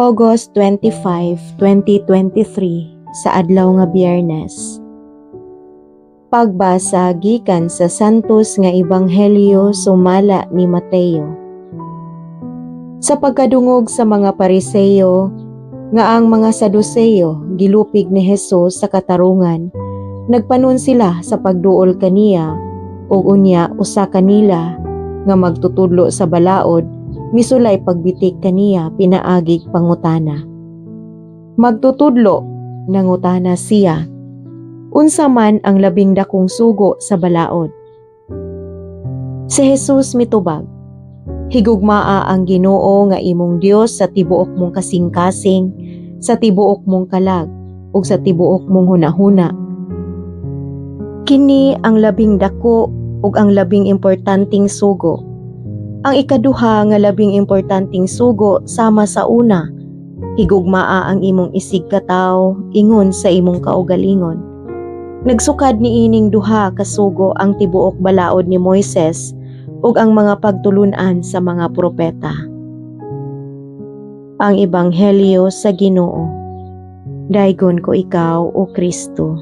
August 25, 2023, sa adlaw nga Biyernes. Pagbasa gikan sa Santos nga Ebanghelyo sumala ni Mateo. Sa pagkadungog sa mga Pariseo nga ang mga Saduseo gilupig ni Jesus sa katarungan, nagpanon sila sa pagduol kaniya, ug unya usa kanila nga magtutudlo sa balaod misulay pagbitik kaniya pinaagig pangutana. "Magtutudlo," nangutana siya, "unsa man ang labing dakong sugo sa balaod?" Si Jesus mitubag, "Higugmaa ang Ginoo nga imong Dios sa tibuok mong kasing-kasing, sa tibuok mong kalag, ug sa tibuok mong hunahuna. Kini ang labing dako ug ang labing importanteng sugo. Ang ikaduha nga labing importanteng sugo sama sa una: Higugmaa ang imong isigkatawo ingon sa imong kaugalingon. Nagsukad niining duha ka sugo ang tibuok balaod ni Moises ug ang mga pagtulun-an sa mga propeta." Ang Ebanghelyo sa Ginoo. Daygon ko ikaw, O Kristo.